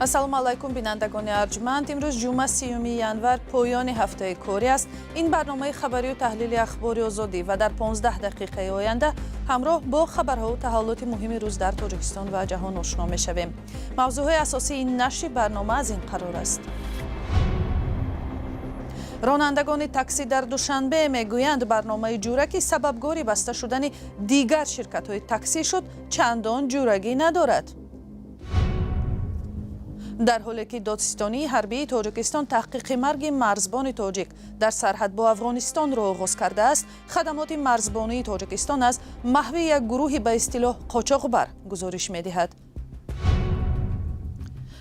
Ассалому алайкум, бинандагони арҷманд. Имрӯз ҷумъа, 30-уми январ, поёни ҳафтаи корӣ аст. Ин барномаи хабарию таҳлили Ахбори Озодӣ ва дар 15 дақиқаи оянда ҳамроҳ бо хабарҳову таҳаввулоти муҳими рӯз дар Тоҷикистон ва ҷаҳон ошно мешавем. Мавзӯъҳои асосии ин нашри барнома аз ин қарор аст: ронандагони таксӣ дар Душанбе мегӯянд, барномаи Ҷура, ки сабабгори баста шудани дигар ширкатҳои таксӣ шуд, чандон ҷурагӣ надорад. Дар ҳоле ки Додситонии ҳарбии Тоҷикистон таҳқиқи марги марзбони тоҷик дар сарҳад бо Афғонистонро оғоз кардааст, хадамоти марзбонии Тоҷикистон аз маҳви як гурӯҳи ба истилоҳ қочоқбар гузориш медиҳад.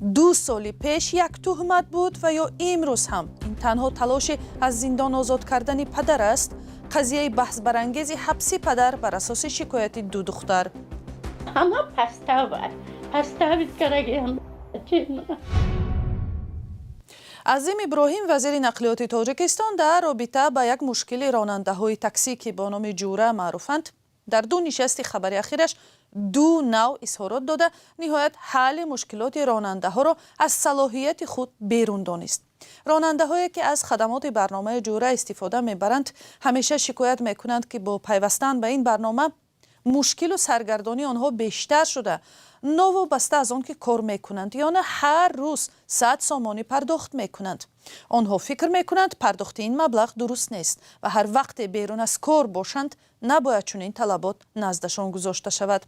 2 соли пеш як туҳмат буд ва ё имрӯз ҳам ин танҳо талоши аз зиндон озод кардани падар аст? Қазияи баҳсбарангези ҳабси падар бар асоси шикояти ду духтар. Ҳама поставить карагиам. Азим Иброҳим, вазири нақлиёти Тоҷикистон, дар робита ба як мушкили ронандаҳои таксӣ, ки бо номи Ҷура маъруфанд, дар ду нишасти хабари ахираш ду нав изҳорот дода, ниҳоят ҳалли мушкилоти ронандаҳоро аз салоҳияти худ берун донист. Ронандаҳое, ки аз хадамоти барномаи Ҷура истифода мебаранд, ҳамеша шикоят мекунанд, ки бо пайвастан ба ин барнома мушкилу саргардонии онҳо бештар шуда, новобаста аз он ки кор мекунанд ё на, ҳар рӯз 100 сомонӣ пардохт мекунанд. Онҳо фикр мекунанд, пардохти ин маблағ дуруст нест ва ҳар вақте берун аз кор бошанд, набояд чунин талабот наздашон гузошта шавад.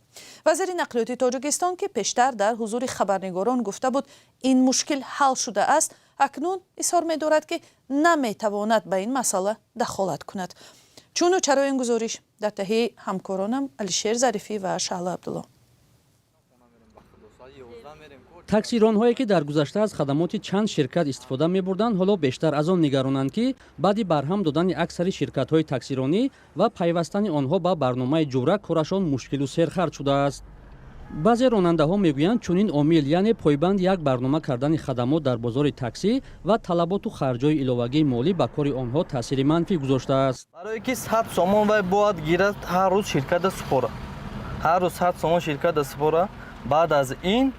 Вазири нақлиёти Тоҷикистон, ки пештар дар ҳузури хабарнигорон гуфта буд, ин мушкил ҳал шудааст, акнун изҳор медорад, ки наметавонад ба ин масъала дахолат кунад. Чуну чаро ин гузориш дар таҳияи ҳамкоронам Алишер Зарифӣ ва Шаҳло Абдулло. Таксиронҳое, ки дар гузашта аз хадамоти чанд ширкат истифода мебурданд, ҳоло бештар аз он нигаронанд, ки баъди барҳам додани аксари ширкатҳои таксиронӣ ва пайвастани онҳо ба барномаи Ҷура корашон мушкилу серхарҷ шудааст. Баъзе ронандаҳо мегӯянд, чунин омил, яъне пойбанди як барнома кардани хадамот дар бозори таксӣ ва талаботу харҷҳои иловагии молӣ ба кори онҳо таъсири манфӣ гузоштааст. Барое ки 100 сомон вай бояд гирад, ҳар рӯз ширката супора, ҳар рӯз 100 сомон ширката супора. Баъд аз ин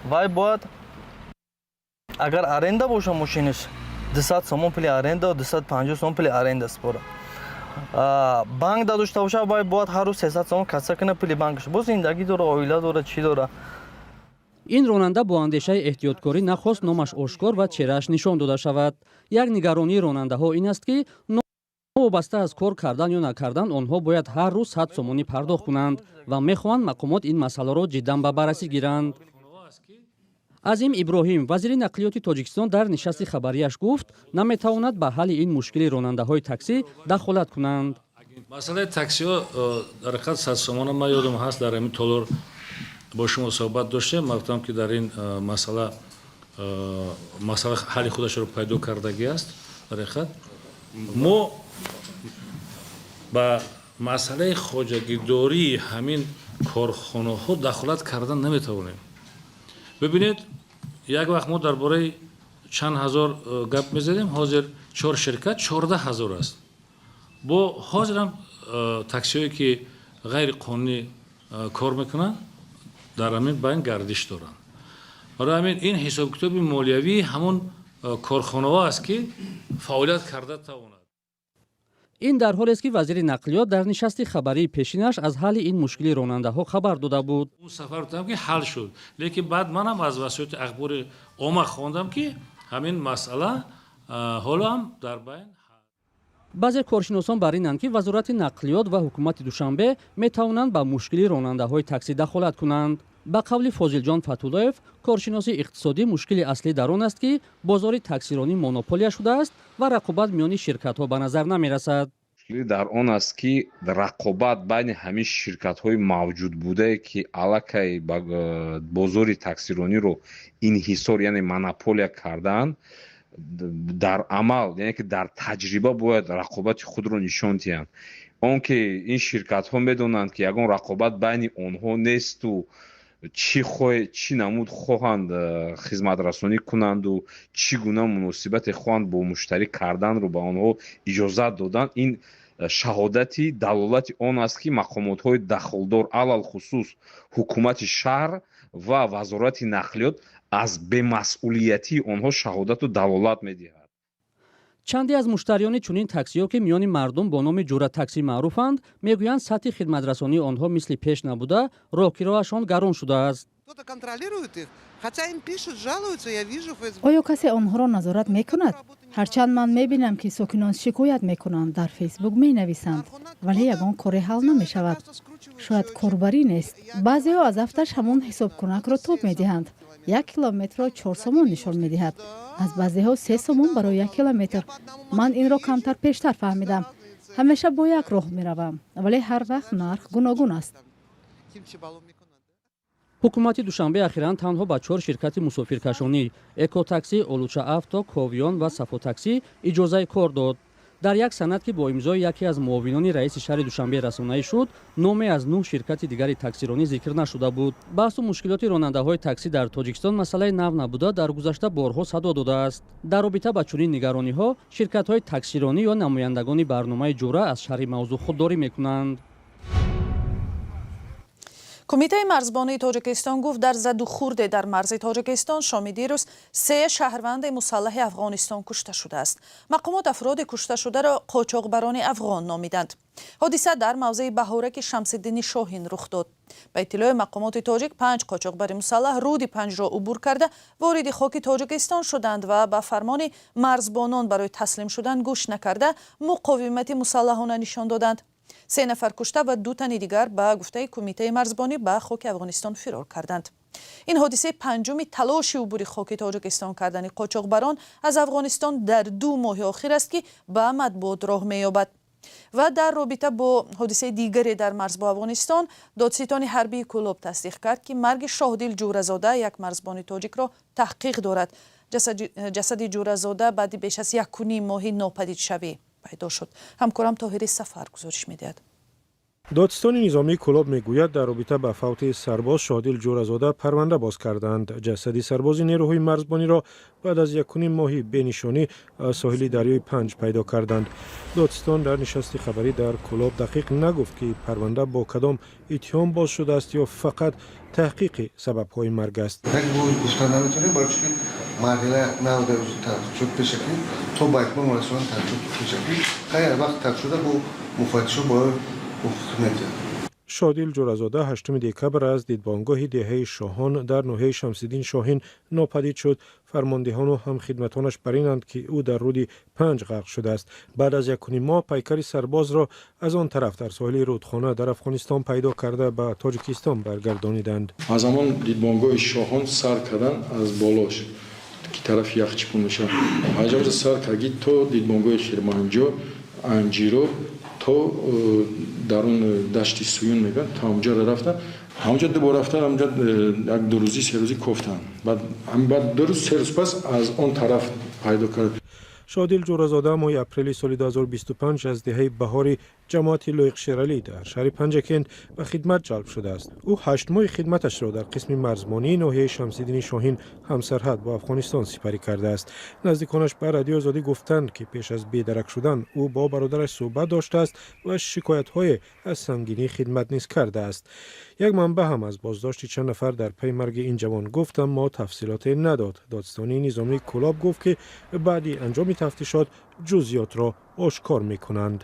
вай бояд, агар аренда боша мошинаш, 200 сомон пули аренда, 250 сомон пули аренда супора. Банк да дошта боша, вай бояд ҳар рӯз 300 сомон каса кунад пули банкаш. Боз зиндагӣ дора, оила дора, чӣ дора. Ин ронанда бо андешаи эҳтиёткорӣ нахост номаш ошкор ва чеҳрааш нишон дода шавад. Як нигаронии ронандаҳо ин аст, ки новобаста аз кор кардан ё накардан, онҳо бояд ҳар рӯз 100 сомонӣ пардохт кунанд ва мехоҳанд мақомот ин масъаларо ҷиддан ба баррасӣ гиранд. Азим Иброҳим, вазири нақлиёти Тоҷикистон, дар нишасти хабарияш гуфт, наметавонад ба ҳалли ин мушкили ронандаҳои таксӣ дахолат кунанд. Масъалаи таксиҳо дар ҳақиқат 100 сомона, ман ёдам ҳаст, дар ҳамин толор бо шумо суҳбат доштем. Ман гуфтам, ки дар ин масъала ҳалли худашро пайдо кардагӣ аст. Дар ҳақиқат мо ба масъалаи хоҷагидории ҳамин корхонаҳо дахолат кардан наметавонем. Бибинед, як вақт мо дар бораи чанд ҳазор гап мезадем, ҳозир чор ширкат 14 000 аст. Бо ҳозирам таксиҳое, ки ғайриқонунӣ кор мекунанд, дар ҳамин байн гардиш доранд. Барои ҳамин ин ҳисобкитоби молиявии ҳамон корхонаҳо аст, ки фаъолият карда тавонад. Ин дар ҳолест, ки вазири нақлиёт дар нишасти хабарии пешинаш аз ҳалли ин мушкили ронандаҳо хабар дода буд. Он сафар гуфтам, ки ҳал шуд, лекин баъд манам аз васоити ахбори омма хондам, ки ҳамин масъала ҳоло ҳам дар байн. Баъзе коршиносон бар инанд, ки Вазорати нақлиёт ва ҳукумати Душанбе метавонанд ба мушкили ронандаҳои таксӣ дахолат кунанд. Ба қавли Фозилҷон Фатуллоев, коршиноси иқтисодӣ, мушкили аслӣ дар он аст, ки бозори таксиронӣ монополия шудааст ва рақобат миёни ширкатҳо ба назар намерасад. Мушкилӣ дар он аст, ки рақобат байни ҳамин ширкатҳои мавҷудбудае, ки аллакай бозори таксирониро инҳисор, яъне монополия кардаанд, дар амал, яъне ки дар таҷриба бояд рақобати худро нишон диҳанд. Он ки ин ширкатҳо медонанд, ки ягон рақобат байни онҳо несту чӣ хоҳ, чӣ намуд хоҳанд хизматрасонӣ кунанду чӣ гуна муносибате хоҳанд бо муштарӣ карданро ба онҳо иҷозат доданд, ин шаҳодати далолати он аст, ки мақомотҳои дахлдор, алалхусус ҳукумати шаҳр ва Вазорати нақлиёт, Аз бемасъулиятии онҳо шаҳодату далолат медиҳад. Чанде аз муштариёни чунин таксиҳо, ки миёни мардум бо номи ҷура-таксӣ маъруфанд, мегӯянд, сатҳи хидматрасонии онҳо мисли пеш набуда, роҳкироашон гарон шудааст. Оё касе онҳоро назорат мекунад? Ҳарчанд ман мебинам, ки сокинон шикоят мекунанд, дар Фейсбук менависанд, вале ягон коре ҳал намешавад. Шояд корбарӣ нест. Баъзеҳо аз афташ ҳамон ҳисобкунакро тоб медиҳанд: 1 километрро 4 сомон нишон медиҳад, аз баъзеҳо 3 сомон барои 1 километр. Ман инро камтар пештар фаҳмидам. Ҳамеша бо як роҳ меравам, вале ҳар вақт нарх гуногун аст. Ҳукумати Душанбе ахиран танҳо ба чор ширкати мусофиркашонӣ: Экотаксӣ, Олуча Авто, Ковиён ва Сафотаксӣ иҷозаи кор дод. Дар як санад, ки бо имзои яке аз муовинони раиси шаҳри Душанбе расонаӣ шуд, номе аз нӯҳ ширкати дигари таксиронӣ зикр нашуда буд. Баҳсу мушкилоти ронандаҳои таксӣ дар Тоҷикистон масъалаи нав набуда, дар гузашта борҳо садо додааст. Дар робита ба чунин нигарониҳо ширкатҳои таксиронӣ ё намояндагони барномаи ҷура аз шарҳи мавзӯъ худдорӣ мекунанд. Кумитаи марзбонии Тоҷикистон гуфт, дар задухӯрде дар марзи Тоҷикистон шоми дирӯз се шаҳрванди мусаллаҳи Афғонистон кушта шудааст. Мақомот афроди кушташударо қочоқбарони афғон номиданд. Ҳодиса дар мавзеи Баҳораки Шамсиддини Шоҳин рух дод. Ба иттилои мақомоти тоҷик, панҷ қочоқбари мусаллаҳ рӯди Панҷро убур карда, вориди хоки Тоҷикистон шуданд ва ба фармони марзбонон барои таслим шудан гӯш накарда, муқовимати мусаллаҳона нишон доданд. Се нафар кушта ва ду тани дигар, ба гуфтаи Кумитаи марзбонӣ, ба хоки Афғонистон фирор карданд. Ин ҳодисаи панҷуми талоши убури хоки Тоҷикистон кардани қочоқбарон аз Афғонистон дар 2 моҳи охир аст, ки ба матбуот роҳ меёбад. Ва дар робита бо ҳодисаи дигаре дар марз бо Афғонистон, додситони ҳарбии Кӯлоб тасдиқ кард, ки марги Шоҳдил Ҷӯразода, як марзбони тоҷикро, таҳқиқ дорад. Ҷасади Ҷӯразода баъди беш аз 1,5 моҳи нопадидшавӣ пайдо шуд. Ҳамкорам Тоҳири Сафар гузориш медиҳад. Додситони низомии Кӯлоб мегӯяд, дар робита ба фавти сарбоз Шоҳдил Ҷӯразода парванда боз карданд. Ҷасади сарбози нерӯҳои марзбониро баъд аз 1,5 моҳи бенишонӣ аз соҳили дарёи Панҷ пайдо карданд. Додситон дар нишасти хабарӣ дар Кӯлоб дақиқ нагуфт, ки парванда бо кадом иттиҳом боз шудааст ё фақат таҳқиқи сабабҳои марг аст. Гуфта наметавонем, барои чунки марҳила нав таҳқиқшуд пешакӣ, то ба итмом расондан таҳқиқоти пешакӣ. Хайр, вақт таҳқиқ шуда, бо муфаттишо бояд ҳуқуқ медиҳад. Шодил Ҷӯразода 8 декабр аз дидбонгоҳи деҳаи Шоҳон дар ноҳияи Шамсиддин Шоҳин нопадид шуд. Фармондеҳону ҳамхидматонаш бар инанд, ки ӯ дар рӯди Панҷ ғарқ шудааст. Баъд аз 1,5 моҳ пайкари сарбозро аз он тараф, дар соҳили рӯдхона дар Афғонистон пайдо карда, ба Тоҷикистон баргардониданд. Аз ҳамон дидбонгоҳи Шоҳон сар кардан, аз болош, ки тарафи Яхчипун мешавад, аҷамҷа сар карги то дидбонгоҳи Хирманҷо, Анҷиро, то дар он дашти Суюн мегӯянд, то ҳамҷоро рафтан. Ҳамҷа дубор рафтан, ҳамҷа як 2 рӯзӣ, 3 рӯзӣ кофтан. Баъд 2 рӯз, 3 рӯз пас аз он тараф пайдо кард. Шодил Ҷӯразода моҳи апрели соли 2025 аз деҳаи Баҳори ҷамоати Лоиқ Шералӣ дар шаҳри Панҷакент ба хидмат ҷалб шудааст. Ӯ 8 моҳи хидматашро дар қисми марзбонии ноҳияи Шамсиддини Шоҳин, ҳамсарҳад бо Афғонистон, сипарӣ кардааст. Наздиконаш ба Радиои Озодӣ гуфтанд, ки пеш аз бедарак шудан ӯ бо бародараш суҳбат доштааст ва шикоятҳое аз сангинии хидмат низ кардааст. Як манбаъ ҳам аз боздошти чанд нафар дар пайи марги ин ҷавон гуфт, аммо тафсилоте надод. Додситонии низомии Кӯлоб гуфт, ки баъди анҷоми тафтишот ҷузъиётро ошкор мекунанд.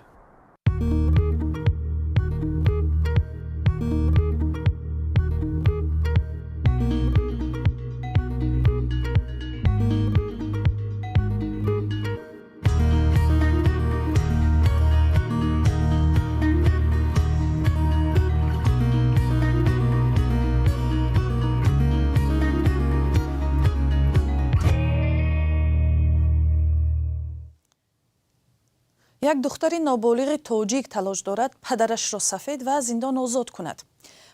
Як духтари ноболиғи тоҷик талош дорад падарашро сафед ва аз зиндон озод кунад.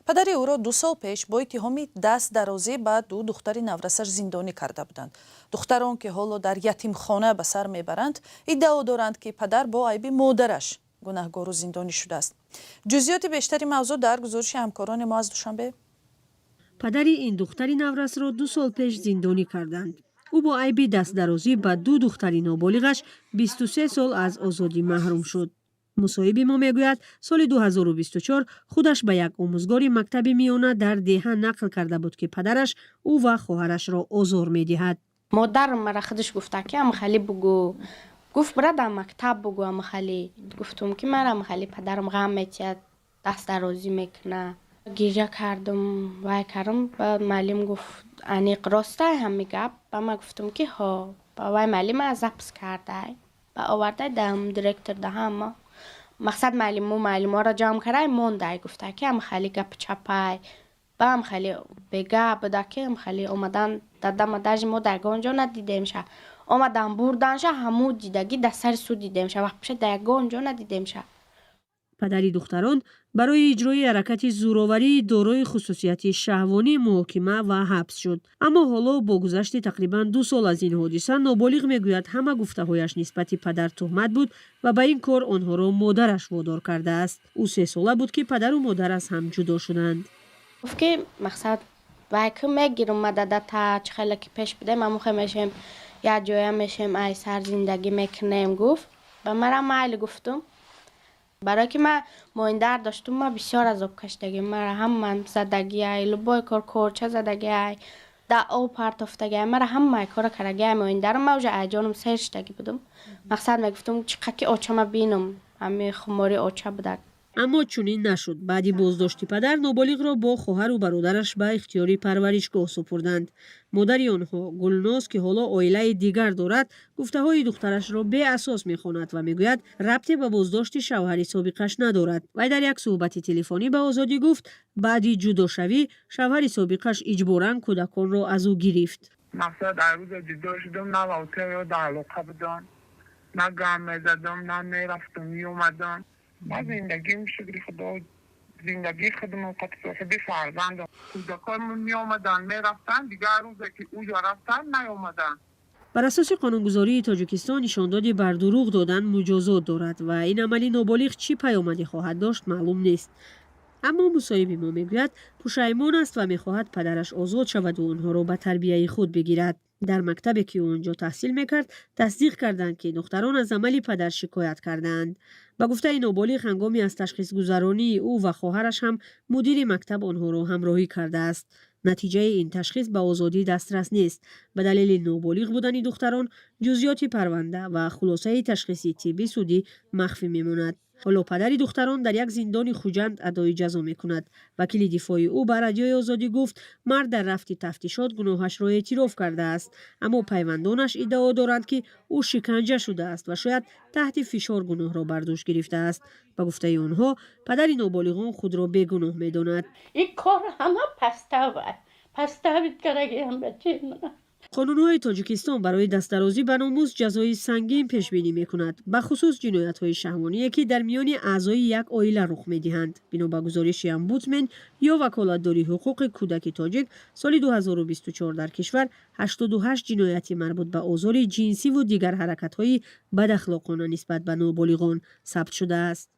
Падари ӯро 2 сол пеш бо иттиҳоми дастдарозӣ ба ду духтари наврасаш зиндонӣ карда буданд. Духтарон, ки ҳоло дар ятимхона ба сар мебаранд, иддао доранд, ки падар бо айби модараш гунаҳгору зиндонӣ шудааст. Ҷузъиёти бештари мавзӯъ дар гузориши ҳамкорони мо аз Душанбе. Падари ин духтари наврасро 2 сол пеш зиндонӣ карданд. Ӯ бо айби дастдарозӣ ба ду духтари ноболиғаш 23 сол аз озодӣ маҳрум шуд. Мусоҳиби мо мегӯяд, соли 2024 худаш ба як омӯзгори мактаби миёна дар деҳа нақл карда буд, ки падараш ӯ ва хоҳарашро озор медиҳад. Модарам мара худаш гуфта, ки амхали бугӯ. Гуфт, бира, дар мактаб бугӯ. Амхали гуфтум, ки мара амхали падарам ғам метиҳад, дастдарозӣ мекунад. Гиря кардум, вай кардум. Ба муаллим гуфт: «Аниқ ростай ҳами гап?» Ба ма гуфтум, ки ҳо. Ба вай муаллима запись кардай, ба овардай дам директор да ҳама. Мақсад, муаллиму муаллиморо ҷамъ кардай, мондай, гуфта, ки амхали гапи чапай. Ба амхали бега буда, ки амхали омадан дадама, даже мо дар ягон ҷо надидемша. Омадан, бурданша, ҳаму дидагӣ дар сари суд дидемша, вақт дар ягон ҷо надидемша. Падари духтарон барои иҷрои ҳаракати зӯроварии дорои хусусияти шаҳвонӣ муҳокима ва ҳабс шуд. Аммо ҳоло, бо гузашти тақрибан 2 сол аз ин ҳодиса, ноболиғ мегӯяд, ҳама гуфтаҳояш нисбати падар туҳмат буд ва ба ин кор онҳоро модараш водор кардааст. Ӯ 3сола буд, ки падару модар аз ҳам ҷудо шуданд. Гуфт, ки мақсад, вай ки мегирум ма дадата, чӣ хеле ки пеш будем, амухе мешем, як ҷоя мешем, ай сар зиндагӣ мекунем, гуфт. Ба мара майли гуфтум, барое ки ман моиндар доштум, ма бисёр азоб кашидагим. Мара ҳама задагиай, любой кор, корча задагиай, да об партофтагиай, мара ҳамаи кора карагиай моиндарам. Ма уже айҷоном сер шидагӣ будум. Мақсад, мегуфтум, чӣ ки очама бинум, ҳами хумори оча будак. Аммо чунин нашуд. Баъди боздошти падар ноболиғро бо хоҳару бародараш ба ихтиёри парваришгоҳ супурданд. Модари онҳо, Гулноз, ки ҳоло оилаи дигар дорад, гуфтаҳои духтарашро беасос мехонад ва мегӯяд, рабте ба боздошти шавҳари собиқаш надорад. Вай дар як суҳбати телефонӣ ба Озодӣ гуфт, баъди ҷудошавӣ шавҳари собиқаш иҷборан кӯдаконро аз ӯ гирифт. Мақсад, ай рӯза ҷудо шудум, на валтаё дар алоқа будам, на гам мезадам, на мерафтум, меомадам. Ман зиндагим, шукри Худо, зиндагии худам қад соҳиби фарзандам. Кӯдакои меомаданд, мерафтанд, дигар рӯзе ки уҷо рафтанд, наомаданд. Бар асоси қонунгузории Тоҷикистон, нишондоди бар дурӯғ додан муҷозот дорад ва ин амали ноболиғ чӣ паёмаде хоҳад дошт, маълум нест. Аммо мусоҳиби мо мегӯяд, пушаймон аст ва мехоҳад падараш озод шаваду онҳоро ба тарбияи худ бигирад. Дар мактабе, ки ӯ он ҷо таҳсил мекард, тасдиқ карданд, ки духтарон аз амали падар шикоят кардаанд. Ба гуфтаи ноболиғ, ҳангоми аз ташхисгузаронии ӯ ва хоҳараш ҳам мудири мактаб онҳоро ҳамроҳӣ кардааст. Натиҷаи ин ташхис ба Озодӣ дастрас нест. Ба далели ноболиғ будани духтарон, ҷузъиёти парванда ва хулосаи ташхиси тибби судӣ махфӣ мемонад. Ҳоло падари духтарон дар як зиндони Хуҷанд адои ҷазо мекунад. Вакили дифои ӯ ба Радиои Озодӣ гуфт, мард дар рафти тафтишот гуноҳашро эътироф кардааст, аммо пайвандонаш иддао доранд, ки ӯ шиканҷа шудааст ва шояд таҳти фишор гуноҳро бар дӯш гирифтааст. Ба гуфтаи онҳо, падари ноболиғон худро бегуноҳ медонад. Ин кор ҳама пастава паставит карагиам бачи. Қонунҳои Тоҷикистон барои дастдарозӣ ба номус ҷазои сангин пешбинӣ мекунад, бахусус ҷиноятҳои шаҳвоние, ки дар миёни аъзои як оила рух медиҳанд. Бино ба гузориши омбудсмен ё ваколатдори ҳуқуқи кӯдаки тоҷик, соли 2024 дар кишвар 88 ҷинояти марбут ба озори ҷинсиву дигар ҳаракатҳои бадахлоқона нисбат ба ноболиғон сабт шудааст.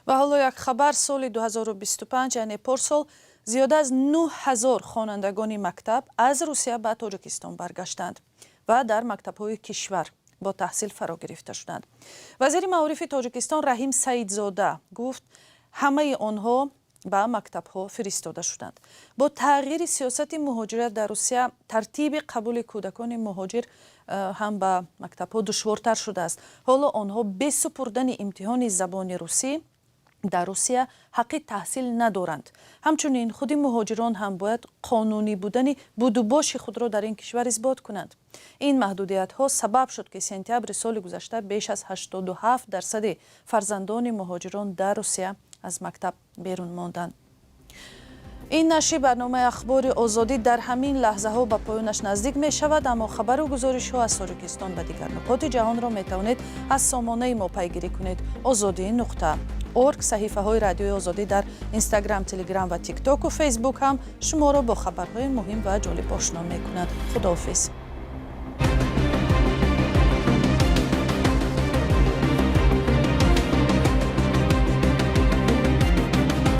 Ва ҳоло як хабар. Соли 2025, яъне порсол, зиёда аз 9000 хонандагони мактаб аз Русия ба Тоҷикистон баргаштанд ва дар мактабҳои кишвар бо таҳсил фаро гирифта шуданд. Вазири маорифи Тоҷикистон Раҳим Саидзода гуфт, ҳамаи онҳо ба мактабҳо фиристода шуданд. Бо тағйири сиёсати муҳоҷират дар Русия, тартиби қабули кӯдакони муҳоҷир ҳам ба мактабҳо душвортар шудааст. Ҳоло онҳо бе супурдани имтиҳони забони русӣ дар Русия ҳаққи таҳсил надоранд. Ҳамчунин худи муҳоҷирон ҳам бояд қонунӣ будани будубоши худро дар ин кишвар исбот кунанд. Ин маҳдудиятҳо сабаб шуд, ки сентябри соли гузашта беш аз 87% фарзандони муҳоҷирон дар Русия аз мактаб берун монданд. Ин нашри барномаи Ахбори Озодӣ дар ҳамин лаҳзаҳо ба поёнаш наздик мешавад, аммо хабару гузоришҳо аз Тоҷикистон ва дигар нуқоти ҷаҳонро метавонед аз сомонаи мо пайгирӣ кунед: озодӣ.org. Саҳифаҳои Радиои Озодӣ дар Инстаграм, Телеграм ва Тиктоку Фейсбук ҳам шуморо бо хабарҳои муҳим ва ҷолиб ошно мекунад. Худоҳофиз.